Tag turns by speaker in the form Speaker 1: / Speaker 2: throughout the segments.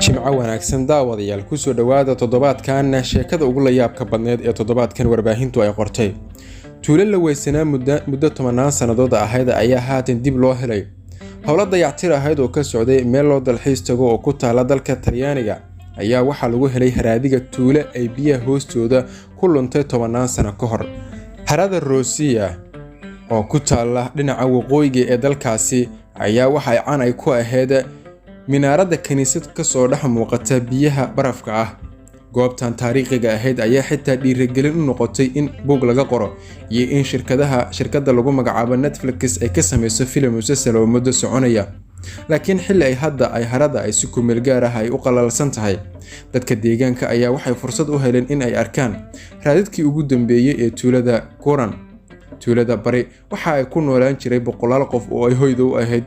Speaker 1: Jimco wanaagsan daawadayaal, kusoo dhowaada toddobaadkan sheekada ugu layaabka badneed ee toddobaadkan warbaahintu ay qortay. Tuulo la weysanaa muddo tobanaan sannadood ahayd ayaa haatan dib loo helay. Howlo dayactir ahayd oo ka socday meel loo dalxiis tago oo ku taala dalka Talyaaniga ayaa waxaa lagu helay haraadiga tuulo ay biyaha hoostooda ku luntay tobanaan sano ka hor. Harada Rosia oo ku taala dhinaca waqooyiga ee dalkaasi ayaa waxa ay caan ay ku ahayd minaaradda kiniisad kasoo dhex muuqata biyaha barafka ah. Goobtan taariikhiga ahayd ayaa xitaa dhiirigelin u noqotay in buug laga qoro iyo in shirkadaha shirkadda lagu magacaabo Netflix ay ka sameyso filim musalsal oo muddo soconaya. Laakiin xilli ay hadda ay harada ay si kumeel gaar ah ay u qalalsan tahay, dadka deegaanka ayaa waxay fursad u heleen in ay arkaan raadadkii ugu dambeeyey ee tuulada Kuran. Tuulada bari waxa ay ku noolaan jiray boqolaal qof oo ay hoyda u ahayd,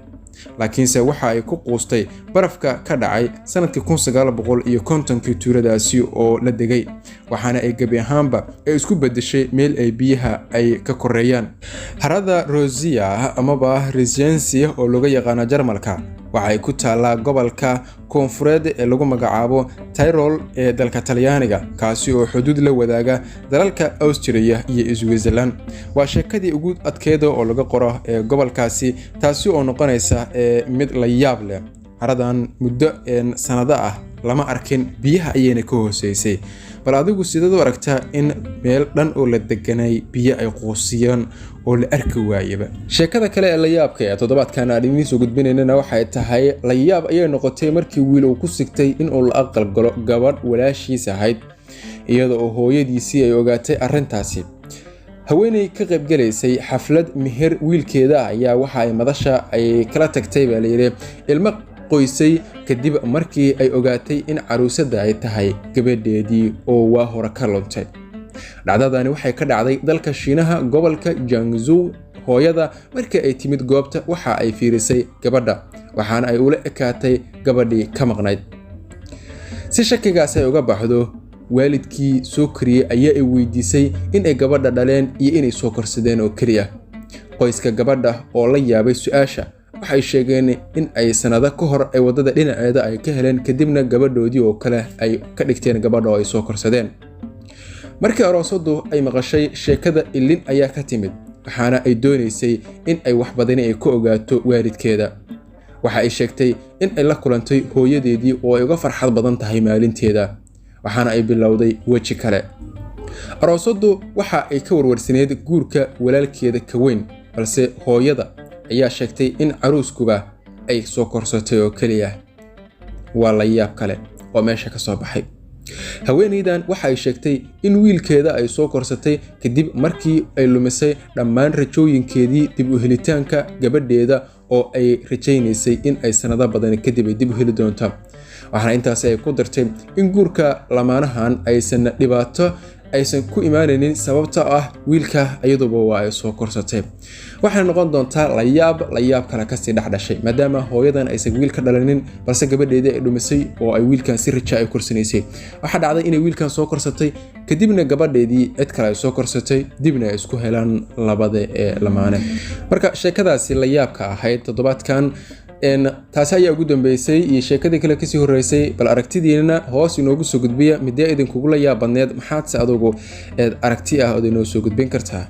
Speaker 1: laakiinse waxa ay ku quustay barafka ka dhacay sanadkii 1950-kii tuuladaasi oo la degay, waxaana ay gebi ahaanba ay isku bedeshay meel ay biyaha ay ka koreeyaan. Harada Rosia amaba Resiensi oo looga yaqaano Jarmalka waxa ay ku taallaa gobolka koonfureed ee lagu magacaabo Tyrol ee dalka Talyaaniga, kaasi oo xuduud la wadaaga dalalka Austria iyo Switzerland. Waa sheekadii ugu adkeeda oo laga qoro ee gobolkaasi, taasi oo noqonaysa ee mid la yaab leh. Haradan muddo sanado ah lama arkin, biyaha ayayna ka hooseysay. Bal adigu sideed u aragtaa in meel dhan oo la deganay biyo ay quusiyeen oo la arki waayaba? Sheekada kale ee layaabka ee toddobaadkan aan idiin soo gudbinaynana waxay tahay, layaab ayay noqotay markii wiil uu ku sigtay inuu la aqal galo gabadh walaashiis ahayd, iyada oo hooyadiisii ay ogaatay arrintaasi. Haweeney ka qaybgalaysay xaflad meher wiilkeeda ayaa waxa ay madasha ay kala tagtay, baa layidhi, ilmo qoysay kadib markii ay ogaatay in caruusadda ay tahay gabadheedii oo waa hore ka luntay. Dhacdadani waxay ka dhacday dalka Shiinaha, gobolka Jiangsu. Hooyada markii ay timid goobta waxa ay fiirisay gabadha, waxaana ay ula ekaatay gabadhii ka maqnayd. Si shakigaas ay uga baxdo, waalidkii soo koriyey ayaa ay weydiisay in ay gabadha dhaleen iyo inay soo korsadeen oo keliya. Qoyska gabadha oo la yaabay su-aasha waxay sheegeen in ay sanado ka hor ay waddada dhinaceeda ay ka heleen, kadibna gabadhoodii oo kale ay ka dhigteen gabadha oo ay soo korsadeen. Markii aroosadu ay maqashay sheekada, ilin ayaa ka timid, waxaana ay doonaysay in ay wax badani ay ka ogaato waalidkeeda. Waxa ay sheegtay in ay la kulantay hooyadeedii oo ay uga farxad badan tahay maalinteeda, waxaana ay bilowday weji kale. Aroosadu waxa ay ka warwarsaneyd guurka walaalkeeda ka weyn, balse hooyada ayaa sheegtay in caruuskuba ay soo korsatay oo keliya. Waa la yaab kale oo meesha ka soo baxay. Haweeneydan waxa ay sheegtay in wiilkeeda ay soo korsatay kadib markii ay lumisay dhammaan rajooyinkeedii dib u helitaanka gabadheeda oo ay rajaynaysay in ay sanado badan kadib ay dib u heli doonto. Waxaana intaasi ay ku dartay in guurka lamaanahan aysan dhibaato aysan ku imaanaynin, sababta ah wiilka iyaduba waa ay soo korsatay. Waxay noqon doontaa layaab layaab kale kasii dhex dhashay, maadaama hooyadan aysan wiil ka dhalinin, balse gabadheedii ay dhumisay oo ay wiilkan si raja ay korsanaysay. Waxaa dhacday inay wiilkan soo korsatay, kadibna gabadheedii cid kale ay soo korsatay, dibna ay isku helaan labada ee lamaane. Marka sheekadaasi layaabka ahayd toddobaadkan taasi ayaa ugu dambeysay iyo sheekadii kale kasii horeysay. Bal aragtidiina hoos inoogu soo gudbiya. Midee idinkugula yaab badneed? Maxaadse adugu aragti ah ood inoo soo gudbin kartaa?